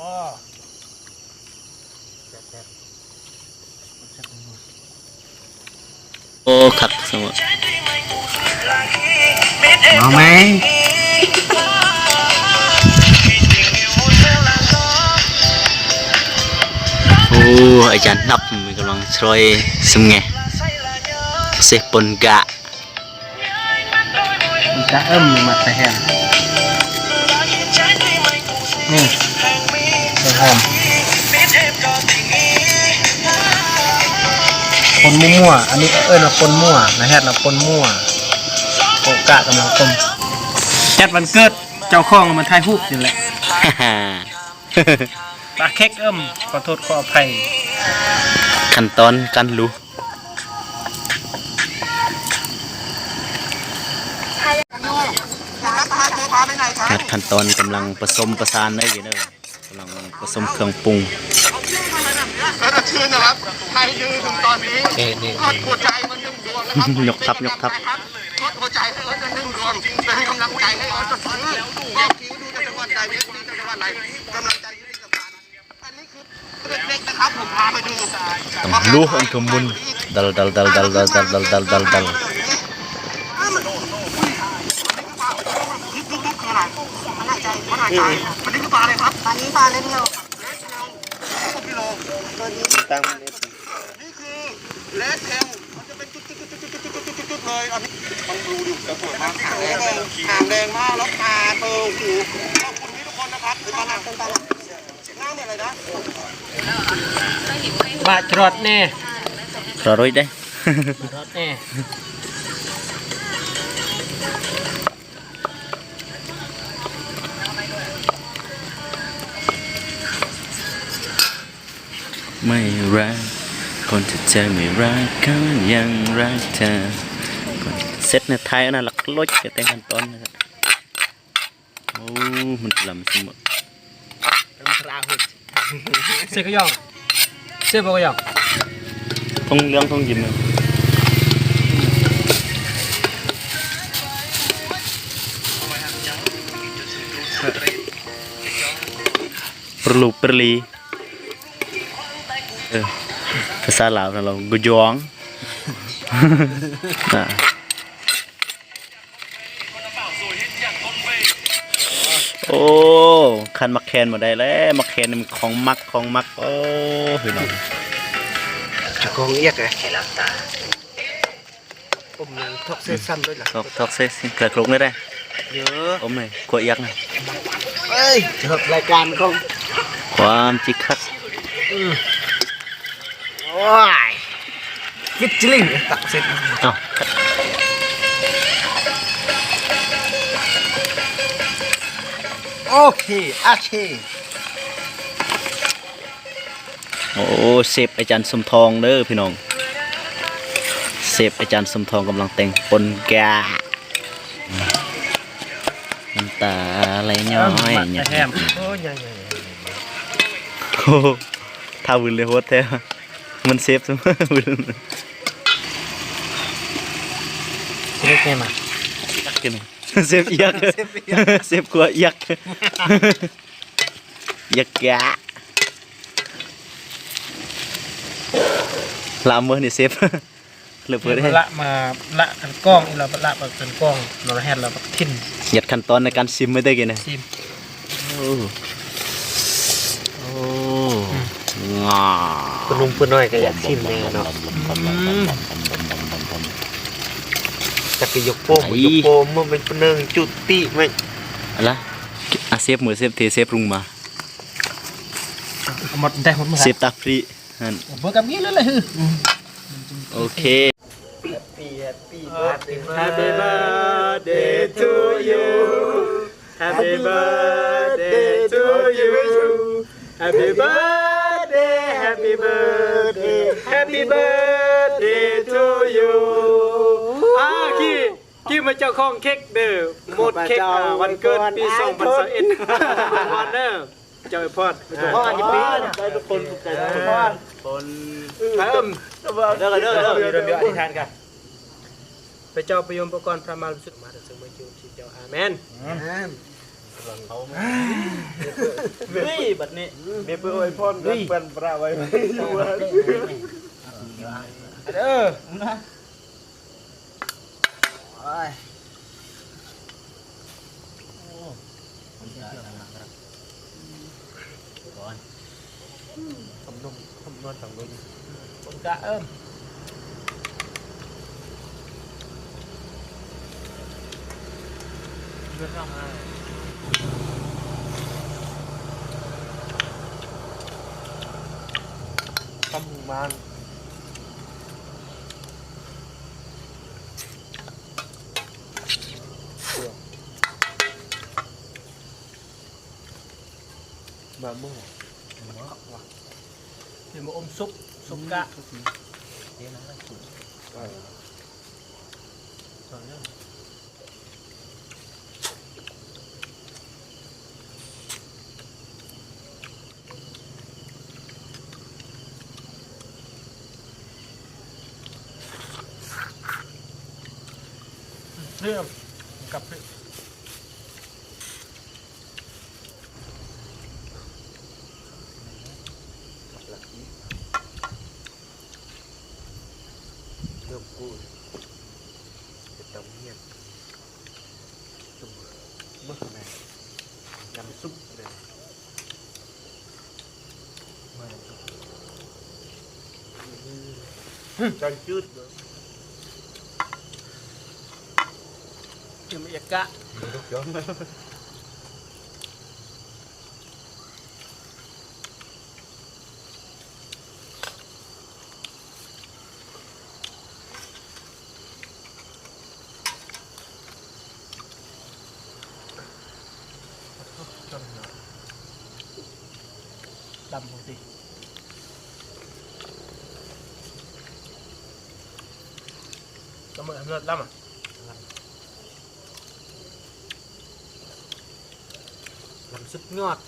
ໂອ້ ຄັກສະເໝີ ເອົາໄໝ? ໂອ້ ອາຈານນັບກຳລັງຊ່ອຍຊຸມແງ ເຊຟປົນກະ. ມັນຈະເອີ້ມມັກຕະແຮມ ນີ້ ເຮັດຫອມ ປົນມົວໆ ອັນນີ້ເອີ້ນວ່າປົນມົວ ນາແຮດນະປົນມົວ ໂອກະກຳລັງຕົ້ມ ຈັດວັນເກີດເຈົ້າຂອງມາຖ່າຍຮູບນີ້ແຫຼະ ປາເຄັກເອີ້ມ ຂໍໂທດຂໍອະໄພ ຂັ້ນຕອນການລຸ ຂັ້ນຕອນກຳລັງປະສົມປະສານເດີ ກຳລັງປະສົມເຄື່ອງປຸງ ຍກທັບ ຍກທັບ ກຳລັງລຸອັນຖົມບຸນ ດັນ ດັນ ດັນ ດັນ ດັນ ດັນ ດັນ ດັນ ດັນ ດັນ ຫາງແດງມາແລ້ວ ຕາໂຕ ຫູ ຂອບຄຸນທຸກຄົນນະຄັບ ເປັນປານະ ເປັນປານະ. ມາຈະລອດແດ່ ຈະລອດເດ້ ຈະລອດແດ່ ໄມ່ລັກ ຄົນທີ່ເທືອໄມ່ລັກ ເຂົາຍັງລັກເທືອ ເສັດໃນໄທອັນນັ້ນ ຫຼັກໂລດ ຈະແຕ່ງຂັ້ນຕອນນະ. ໂອ້ ມັນລຳສະໝົດ ເຊກະຢອງ ເຊບະກະຢອງ ທົງເຫຼືອງ ທົງຍິມ ປຣະລູປຣະລີ ເອີ ພາສາລາວນະ ລາວກະຢອງ ອາ. ໂອ້ ຄັນໝາກແຄນບໍ່ໄດ້ແລ້ວ ໝາກແຄນນີ້ມັນຂອງມັກ ຂອງມັກ ໂອ້ ພີ່ນ້ອງ ຂອງອຽກ ອາ ອມ ທອກເຊຊຳດ້ວຍລະ ທອກ ທອກເຊ ເກືອໂຄລກນີ້ໄດ້ ເອີ ອມເລີຍ ຂົ້ວອຽກນະ ເອີຍ ຈົບລາຍການຂອງ ຄວາມຈິກຄັກ ອືມ ໂອ້ຍ ຟິດເຈີລິງ ຕັກເສັດ ເອົ້າ ໂອເຄ ໂອເຄ ໂອ້ ເຊຟອາຈານສົມທອງເດີພີ່ນ້ອງ ເຊຟອາຈານສົມທອງກຳລັງແຕ່ງປົນກະ ນ້ຳຕາໄຫຼຍ້ອຍ ແຮມ ໂອ້ຍ ໂອ້ ທ່າວືນເລີຍ ໂຫດແທ້ ມັນເຊຟ ເຊຟແນ່ມາ ເຊຟອຽກ ເຊຟອຽກ ເຊຟຂົ້ວອຽກ ອຽກກະ ລາມື້ນີ້ເຊຟ ເລີບເປີດເດ້ ລະມາ ລະກັນກ້ອງ ອີ່ລະ ລະກັນກ້ອງ ລະແຮດ ລະບັກທິນ ຍັດຂັ້ນຕອນໃນການຊິມໄວ້ເດີກີ້ນະ ຊິມ ໂອ້ ໂອ້ ອືມ ງາ ຜູ້ໜຸ່ມຜູ້ນ້ອຍກໍຢາກຊິມແດ່ເນາະ ອືມ ຈັກຊິຍົກໂປ້ ໄປ ບໍ່ຍົກໂປ້ ມັນເປັນຜູ້ໜຶ່ງຈຸຕິແມ່ນ ລະ ອາ ເຊຟ ມື້ເຊຟ ເທເຊຟລຸງມາ ໝົດ ໄດ້ໝົດ ເຊຟຕາຟຣີຫັ້ນ ເບິ່ງກັບນີ້ເລີຍ ໂອເຄ Happy Happy Birthday Happy Birthday to you Happy Birthday to you Happy Birthday Happy Birthday Happy Birthday to you ອາ ກີ້ ກີ້ມາເຈົ້າຂອງເຄັກເດີ ໝົດເຄັກ ອາ ວັນເກີດປີສອງພັນຊາວເອັດ ອວຍພອນເດີ ເຈົ້າອວຍພອນ ອວຍພອນ ໃຫ້ທຸກຄົນສຸກໃຈທຸກຄົນ ເອີ ເດີ ເດີ ເດີ ເດີ ອະທິຖານກັນ ພະເຈົ້າ ພະຍົມ ພະກອນ ພະມາ ພະສຸດ ມາເຖິງເຊິ່ງເມືອງ ທີ່ເຈົ້າ ອາແມນ ອາແມນ. ເຮີ້ຍ ບັດນີ້ ແມ່ເປີ້ຍອວຍພອນກັນ ເພິ່ນປະໄວ້ ເດີ ໂອ້ຍ ຄົນຈະເຊື່ອໜັກ ກ່ອນ ຄຳນົງ ຄຳນວນສັງໂລຍ ຄົນຈະເອີ້ມ ເລື່ອນເອົາໃຫ້ ຄຳມານ ມາໝໍ້ ເຫັນບໍ່ ອົມຊຸບ ຊຸບກະ ເອີ ເລື່ອງກັບ ເລີ່ມກູນ ເປັນຕາຮຽນ ເບິ່ງແມ່ ຍຳຊຸບແມ່ ຈານຈືດເນາະ ເປັນບັນຍາກາດ ດຳ ດຳ ດຳ ດຳ ດຳ ສຸດຍອດ ດ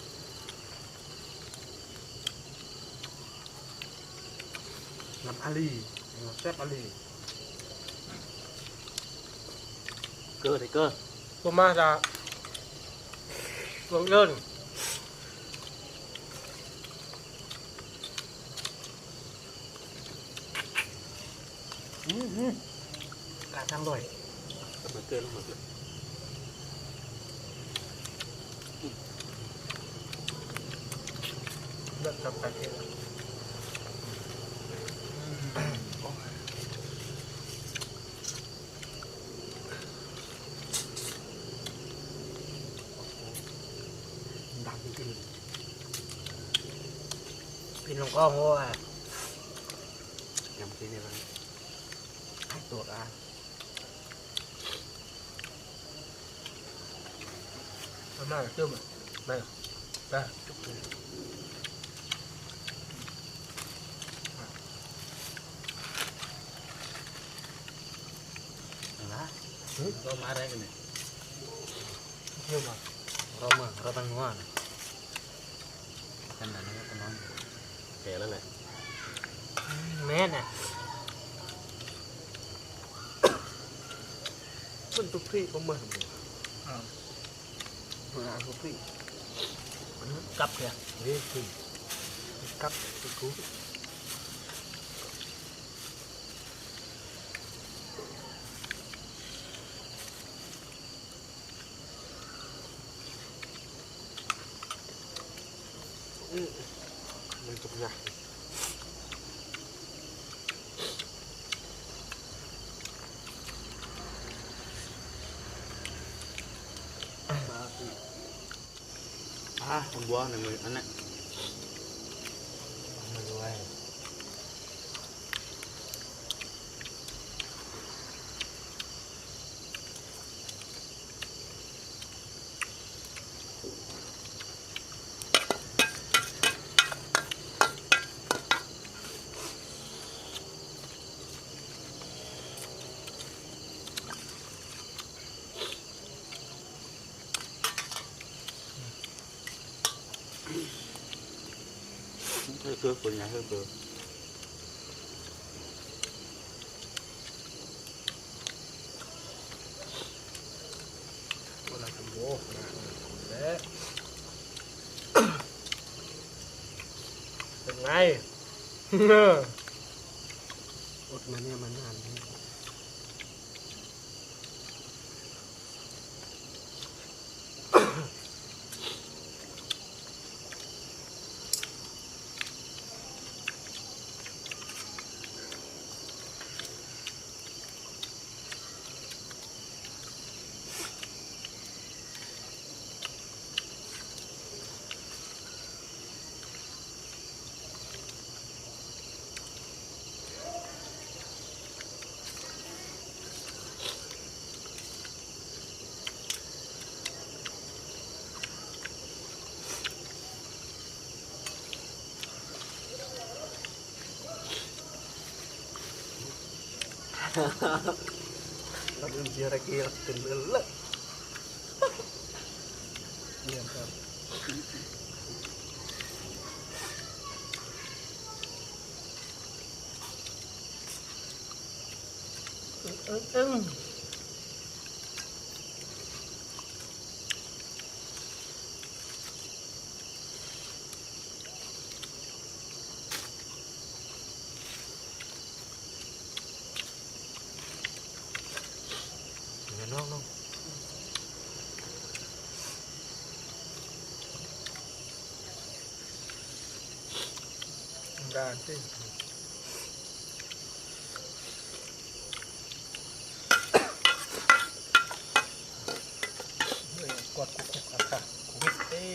ຳອີ່ຫຼີ ແຊບອີ່ຫຼີ ເກີ ເກີ ບໍ່ມາຊະ ບໍ່ເອີ້ນ. ອືມ ກາທາງດ້ອຍ ເບີເກີລົງມາ ເລີດກັບໄປເທດ ອືມ ໂອ້ຍ ດຳຈິງ ກິນລົງກ້ອງໂອ້ຍ. ຍຳກິນນີ້ມັນໃຫ້ຕົວກອາ ເອົາມາເຕີມ ມາ ມາ ເອົາມາ ເອົາມາໄດ້ກັນນີ້ ເອົາມາ ເອົາມາ ເອົາມາ ແມ່ນນະ ມັນຕຸກພຣີບໍ່ເໝິດ ເອົາ ມັນຕຸກພຣີ ກັບເດ ເດ້ ກັບກູ ອືມ ມັນສຸກຍາກ ອ່າ ບັວໃນມືອັນນັ້ນ ເອົາມາດ້ວຍ. ເອີ ເກີດຄົນຫຍັງ ເອີ ເກີດ ຄົນລະຕຳໂບ ນະ. ເອີ ອົດມາແນວມານານ. ກວດຄຸກໆຄັກໆ ໂຄວິດເດ້.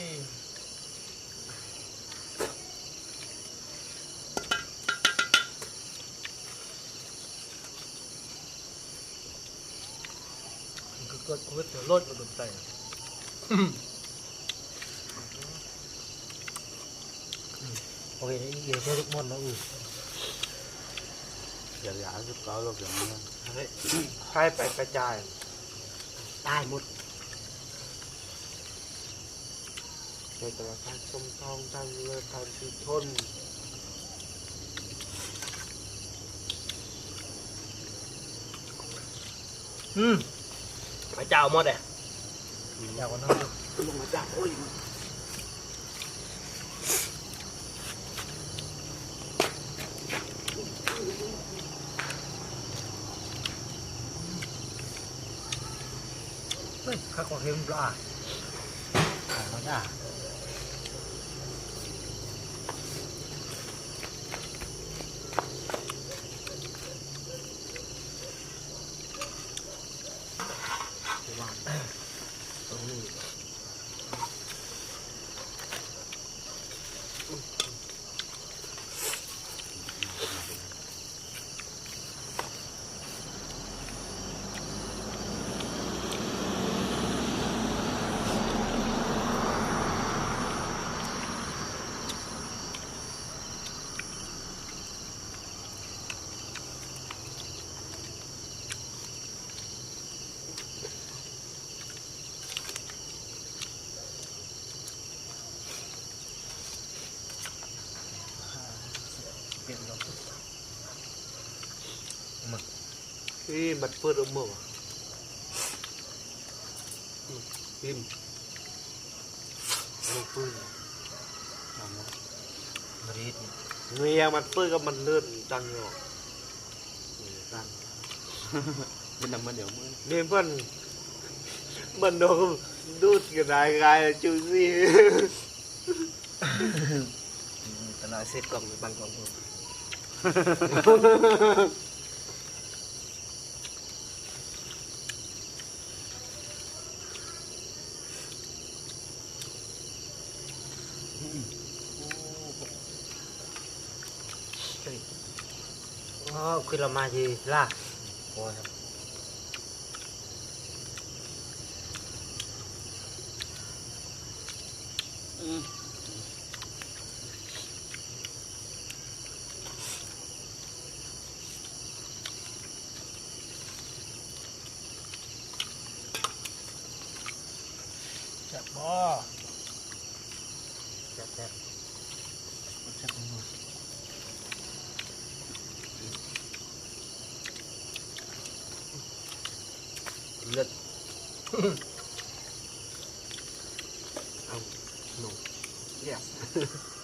ມັນຄືກວດໂຄວິດ ແຕ່ລົດມັນໂດນໃສ່. ໂອເຄ ອີກເທື່ອທຸກໝົດເນາະ. ອື ຢ່າ ຢ່າເອົາຈຸດເກົ່າລົງຢ່າງນັ້ນ ໃຫ້ໄປກະຈາຍ ຕາຍໝົດ. ໃນຕະຫຼາດທາງຊົມທອງ ທາງເລີ ທາງສີທົນ. ອືມ ພະເຈົ້າໝົດເດ້. ອືມ ຢາກວ່ານ້ອງ ລົງມາຈັບ ໂອ້ຍ. ເຮີ້ຍ ຄັກກວ່າເຫັນປາ ຂາຍມາຈ້າ. ເປັນດອກ ມາ ອີ ມັນເປີດອອກມາວ່າ ອືມ ມັນເປີດ ເງຍມັນເປີດກັບມັນເລີດຕ່າງຢູ່ ຕ່າງ ເປັນນຳມັນດຽວມື້ນີ້ ແມ່ນເພິ່ນ ມັນໂດນດູດກະໄດ້ກາຍຈູຊີ. ຕະຫຼາດເສດກອງ ບັງກອງ ອືມ ໂອ້ ຄືລະມາຊິລາ ໂອ້ຍ ອືມ. ແຊບບໍ່? ແຊບໆ ແຊບໆ ເລີດ. ເອົາ ໂນ ເຢສ.